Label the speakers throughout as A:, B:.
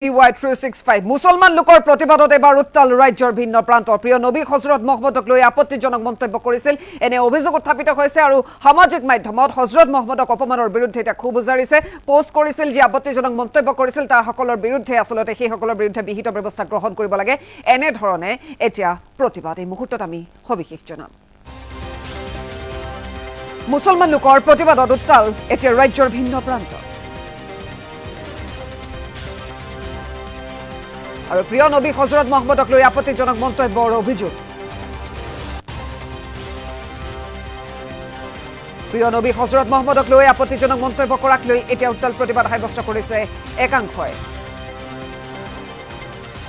A: Y 365 মুছলমান লোকৰ প্ৰতিবাদত এবাৰ উত্তাল ৰাজ্যৰ ভিন্ন প্ৰান্তৰ। প্ৰিয় নবী হজৰত মহম্মদক লৈ আপত্তিজনক মন্তব্য কৰিছিল, এনে অভিযোগ উত্থাপিত হৈছে আৰু সামাজিক মাধ্যমত হজৰত মহম্মদক অপমানৰ বিৰুদ্ধে এতিয়া ক্ষোভ উজাৰিছে। পোষ্ট কৰিছিল, যি আপত্তিজনক মন্তব্য কৰিছিল তাৰ সকলৰ বিৰুদ্ধে, আচলতে সেইসকলৰ বিৰুদ্ধে বিহিত ব্যৱস্থা গ্ৰহণ কৰিব লাগে, এনেধৰণে এতিয়া প্ৰতিবাদ। এই মুহূৰ্তত আমি সবিশেষ জনাম। মুছলমান লোকৰ প্ৰতিবাদত উত্তাল এতিয়া ৰাজ্যৰ ভিন্ন প্ৰান্ত আৰু প্ৰিয় নবী হজৰত মহম্মদক লৈ আপত্তিজনক মন্তব্যৰ অভিযোগ। প্ৰিয় নবী হজৰত মহম্মদক লৈ আপত্তিজনক মন্তব্য কৰাক লৈ এতিয়া উত্তাল প্ৰতিবাদ সাব্যস্ত কৰিছে একাংশই।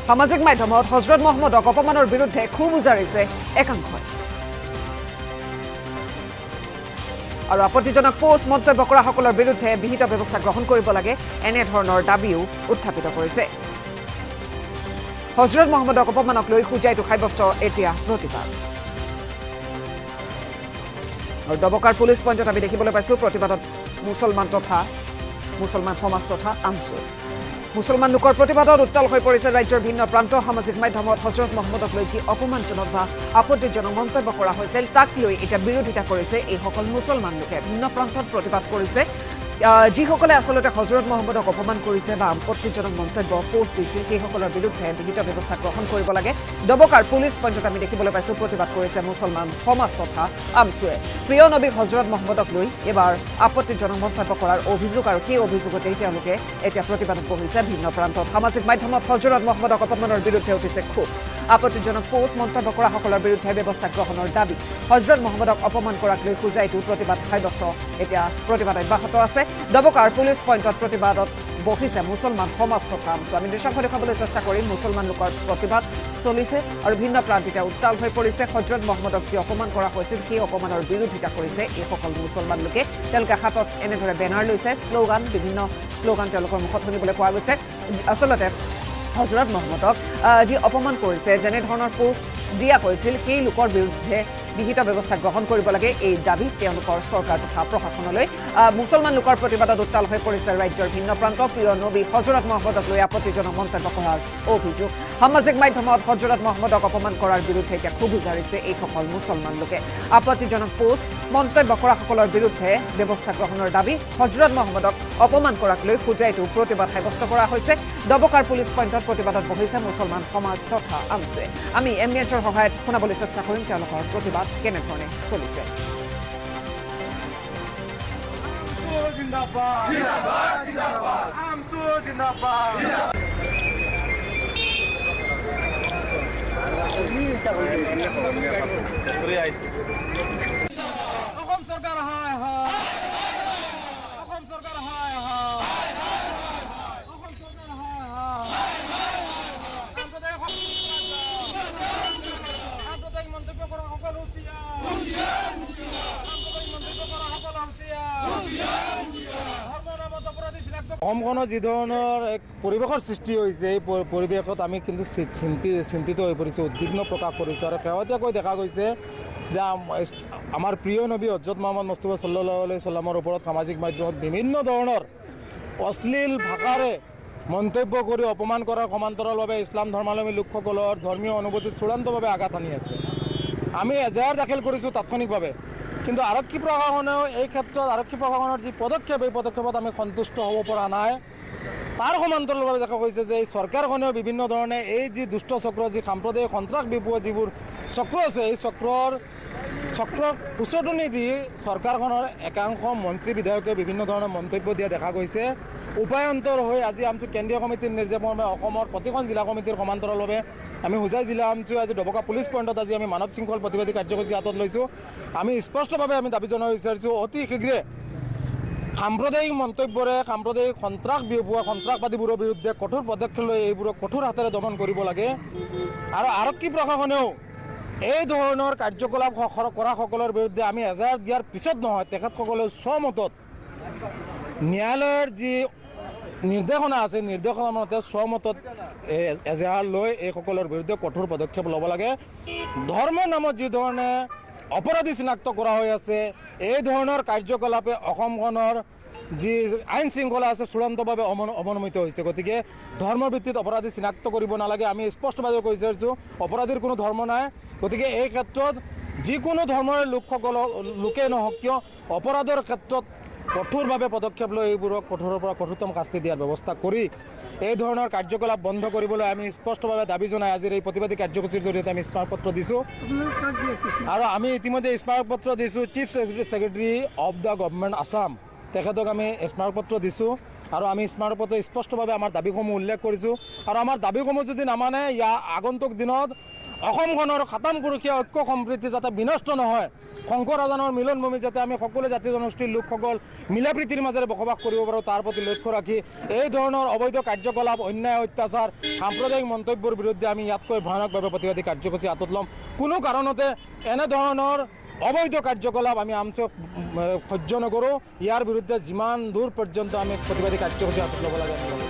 A: সামাজিক মাধ্যমত হজৰত মহম্মদক অপমানৰ বিৰুদ্ধে ক্ষোভ উজাৰিছে একাংশই আৰু আপত্তিজনক পোষ্ট মন্তব্য কৰাসকলৰ বিৰুদ্ধে বিহিত ব্যৱস্থা গ্ৰহণ কৰিব লাগে, এনেধৰণৰ দাবীও উত্থাপিত কৰিছে। হজৰত মহম্মদক অপমানক লৈ হোজাইতো সাব্যস্ত এতিয়া প্ৰতিবাদ। আৰু ডবকাৰ পুলিচ পইণ্টত আমি দেখিবলৈ পাইছো প্ৰতিবাদত মুছলমান তথা মুছলমান সমাজ তথা আমছু। মুছলমান লোকৰ প্ৰতিবাদত উত্তাল হৈ পৰিছে ৰাজ্যৰ ভিন্ন প্ৰান্ত। সামাজিক মাধ্যমত হজৰত মহম্মদক লৈ যি অপমানজনক বা আপত্তিজনক মন্তব্য কৰা হৈছিল তাক লৈ এতিয়া বিৰোধিতা কৰিছে এইসকল মুছলমান লোকে। ভিন্ন প্ৰান্তত প্ৰতিবাদ কৰিছে যিসকলে আচলতে হজৰত মহম্মদক অপমান কৰিছে বা আপত্তিজনক মন্তব্য পোষ্ট দিছিল সেইসকলৰ বিৰুদ্ধে বিহিত ব্যৱস্থা গ্ৰহণ কৰিব লাগে। ডবকাৰ পুলিচ পইণ্টত আমি দেখিবলৈ পাইছো প্ৰতিবাদ কৰিছে মুছলমান সমাজ তথা আমছুৱে। প্ৰিয় নবী হজৰত মহম্মদক লৈ এবাৰ আপত্তিজনক মন্তব্য কৰাৰ অভিযোগ আৰু সেই অভিযোগতেই তেওঁলোকে এতিয়া প্ৰতিবাদত বহিছে ভিন্ন প্ৰান্তত। সামাজিক মাধ্যমত হজৰত মহম্মদক অপমানৰ বিৰুদ্ধে উঠিছে ক্ষোভ। আপত্তিজনক পোষ্ট মন্তব্য কৰাসকলৰ বিৰুদ্ধে ব্যৱস্থা গ্ৰহণৰ দাবী। হজৰত মহম্মদক অপমান কৰাক লৈ হোজাইতো প্ৰতিবাদ সাব্যস্ত, এতিয়া প্ৰতিবাদ অব্যাহত আছে। ডবকাৰ পুলিচ পইণ্টত প্ৰতিবাদত বহিছে মুছলমান সমাজ তথা আমছু। আমি দৃশ্যাংশ দেখুৱাবলৈ চেষ্টা কৰিম। মুছলমান লোকৰ প্ৰতিবাদ চলিছে আৰু ভিন্ন প্ৰান্তিতে উত্তাল হৈ পৰিছে। হজৰত মহম্মদক যি অপমান কৰা হৈছিল সেই অপমানৰ বিৰোধিতা কৰিছে এইসকল মুছলমান লোকে। তেওঁলোকে হাতত এনেদৰে বেনাৰ লৈছে, শ্লোগান, বিভিন্ন শ্লোগান তেওঁলোকৰ মুখত শুনিবলৈ পোৱা গৈছে। আচলতে হজৰত মহম্মদক যি অপমান কৰিছে, যেনেধৰণৰ পোষ্ট দিয়া হৈছিল সেই লোকৰ বিৰুদ্ধে বিহিত ব্যৱস্থা গ্ৰহণ কৰিব লাগে, এই দাবী তেওঁলোকৰ চৰকাৰ তথা প্ৰশাসনলৈ। মুছলমান লোকৰ প্ৰতিবাদত উত্তাল হৈ পৰিছে ৰাজ্যৰ ভিন্ন প্ৰান্ত। প্ৰিয় নবী হজৰত মহম্মদক লৈ আপত্তিজনক মন্তব্য কৰাৰ অভিযোগ। সামাজিক মাধ্যমত হজৰত মহম্মদক অপমান কৰাৰ বিৰুদ্ধে এতিয়া ক্ষোভ উজাৰিছে এইসকল মুছলমান লোকে। আপত্তিজনক পোষ্ট মন্তব্য কৰাসকলৰ বিৰুদ্ধে ব্যৱস্থা গ্ৰহণৰ দাবী। হজৰত মহম্মদক অপমান কৰাক লৈ হোজাইতো প্ৰতিবাদ সাব্যস্ত কৰা হৈছে। ডবকাৰ পুলিচ পইণ্টত প্ৰতিবাদত বহিছে মুছলমান সমাজ তথা আমছুৱে। আমি এম্বিয়েন্সৰ সহায়ত শুনাবলৈ চেষ্টা কৰিম তেওঁলোকৰ প্ৰতিবাদ কেনেধৰণে চলিছে।
B: অসম চৰকাৰ হায় হায়, অসম চৰকাৰ হায় হায়, অসম চৰকাৰ হায় হায়। সাম্প্ৰদায়িক মন্তব্য কৰা সকল হুঁচিয়াৰ, সাম্প্ৰদায়িক মন্তব্য কৰা সকল হুঁচিয়াৰ। ধৰ্মৰ নামত অপৰাধী চিনাক্ত।
C: অসমখনত যি ধৰণৰ এক পৰিৱেশৰ সৃষ্টি হৈছে, এই পৰিৱেশত আমি কিন্তু চিন্তিত হৈ পৰিছোঁ, উদ্বিগ্ন প্ৰকাশ কৰিছোঁ। আৰু শেহতীয়াকৈ দেখা গৈছে যে আমাৰ প্ৰিয় নবী হজৰত মহম্মদ মুস্তফা সাল্লাল্লাহু আলাইহি সাল্লামৰ ওপৰত সামাজিক মাধ্যমত বিভিন্ন ধৰণৰ অশ্লীল ভাষাৰে মন্তব্য কৰি অপমান কৰাৰ সমান্তৰালভাৱে ইছলাম ধৰ্মাৱলম্বী লোকসকলৰ ধৰ্মীয় অনুভূতিত চূড়ান্তভাৱে আঘাত আনি আছে। আমি এজাহাৰ দাখিল কৰিছোঁ তাৎক্ষণিকভাৱে, কিন্তু আৰক্ষী প্ৰশাসনেও এই ক্ষেত্ৰত আৰক্ষী প্ৰশাসনৰ যি পদক্ষেপ, এই পদক্ষেপত আমি সন্তুষ্ট হ'ব পৰা নাই। তাৰ সমান্তৰালভাৱে দেখা গৈছে যে এই চৰকাৰখনেও বিভিন্ন ধৰণে এই যি দুষ্ট চক্ৰ, যি সাম্প্ৰদায়িক সন্ত্ৰাস বিপোৱা যিবোৰ চক্ৰ আছে, এই চক্ৰক উচটনি দি চৰকাৰখনৰ একাংশ মন্ত্ৰী বিধায়কে বিভিন্ন ধৰণৰ মন্তব্য দিয়া দেখা গৈছে। উপায়ন্তৰ হৈ আজি আমছু কেন্দ্ৰীয় সমিতিৰ নিৰ্দেশমৰ্মে অসমৰ প্ৰতিখন জিলা সমিতিৰ সমান্তৰালভাৱে আমি হোজাই জিলা আমছু আজি ডবকা পুলিচ পইণ্টত আজি আমি মানৱ শৃংখল প্ৰতিবাদী কাৰ্যসূচী হাতত লৈছোঁ। আমি স্পষ্টভাৱে আমি দাবী জনাব বিচাৰিছোঁ, অতি শীঘ্ৰে সাম্প্ৰদায়িক মন্তব্যৰে সাম্প্ৰদায়িক সন্ত্ৰাস বিয়পোৱা সন্ত্ৰাসবাদীবোৰৰ বিৰুদ্ধে কঠোৰ পদক্ষেপ লৈ এইবোৰক কঠোৰ হাতেৰে দমন কৰিব লাগে। আৰু আৰক্ষী প্ৰশাসনেও এই ধৰণৰ কাৰ্যকলাপ কৰাসকলৰ বিৰুদ্ধে আমি এজাহাৰ দিয়াৰ পিছত নহয়, তেখেতসকলে স্বমতত ন্যায়ালয়ৰ যি নিৰ্দেশনা আছে, নিৰ্দেশনা মতে স্বমতত এজাহাৰ লৈ এইসকলৰ বিৰুদ্ধে কঠোৰ পদক্ষেপ ল'ব লাগে। ধৰ্মৰ নামত যি ধৰণে অপৰাধী চিনাক্ত কৰা হৈ আছে, এই ধৰণৰ কাৰ্যকলাপে অসমখনৰ যি আইন শৃংখলা আছে চূড়ান্তভাৱে অৱনমিত হৈছে। গতিকে ধৰ্মৰ ভিত্তিত অপৰাধী চিনাক্ত কৰিব নালাগে। আমি স্পষ্টভাৱে কৈ বিচাৰিছোঁ, অপৰাধীৰ কোনো ধৰ্ম নাই। গতিকে এই ক্ষেত্ৰত যিকোনো ধৰ্মৰ লোকসকলক লোকেই নহওক কিয়, অপৰাধৰ ক্ষেত্ৰত কঠোৰভাৱে পদক্ষেপ লৈ এইবোৰক কঠোৰৰ পৰা কঠোৰতম শাস্তি দিয়াৰ ব্যৱস্থা কৰি এই ধৰণৰ কাৰ্যকলাপ বন্ধ কৰিবলৈ আমি স্পষ্টভাৱে দাবী জনাই আজিৰ এই প্ৰতিবাদী কাৰ্যসূচীৰ জৰিয়তে আমি স্মাৰকপত্ৰ দিছোঁ। আৰু আমি ইতিমধ্যে স্মাৰকপত্ৰ দিছোঁ Chief Secretary of the Government Assam, তেখেতক আমি স্মাৰকপত্ৰ দিছোঁ। আৰু আমি স্মাৰকপত্ৰ স্পষ্টভাৱে আমাৰ দাবীসমূহ উল্লেখ কৰিছোঁ। আৰু আমাৰ দাবীসমূহ যদি নামানে, ইয়াৰ আগন্তুক দিনত অসমখনৰ সাতামপুৰুষীয়া ঐক্য সম্প্ৰীতি যাতে বিনষ্ট নহয়, শংকৰ আজানৰ মিলনভূমি যাতে আমি সকলো জাতি জনগোষ্ঠীৰ লোকসকল মিলা প্ৰীতিৰ মাজেৰে বসবাস কৰিব পাৰোঁ, তাৰ প্ৰতি লক্ষ্য ৰাখি এই ধৰণৰ অবৈধ কাৰ্যকলাপ, অন্যায়, অত্যাচাৰ, সাম্প্ৰদায়িক মন্তব্যৰ বিৰুদ্ধে আমি ইয়াতকৈ ভয়ানকভাৱে প্ৰতিবাদী কাৰ্যসূচী হাতত ল'ম। কোনো কাৰণতে এনেধৰণৰ অবৈধ কাৰ্যকলাপ আমি আমছুৱে সহ্য নকৰোঁ। ইয়াৰ বিৰুদ্ধে যিমান দূৰ পৰ্যন্ত আমি প্ৰতিবাদী কাৰ্যসূচী হাতত ল'ব লাগে, আমি ল'ম।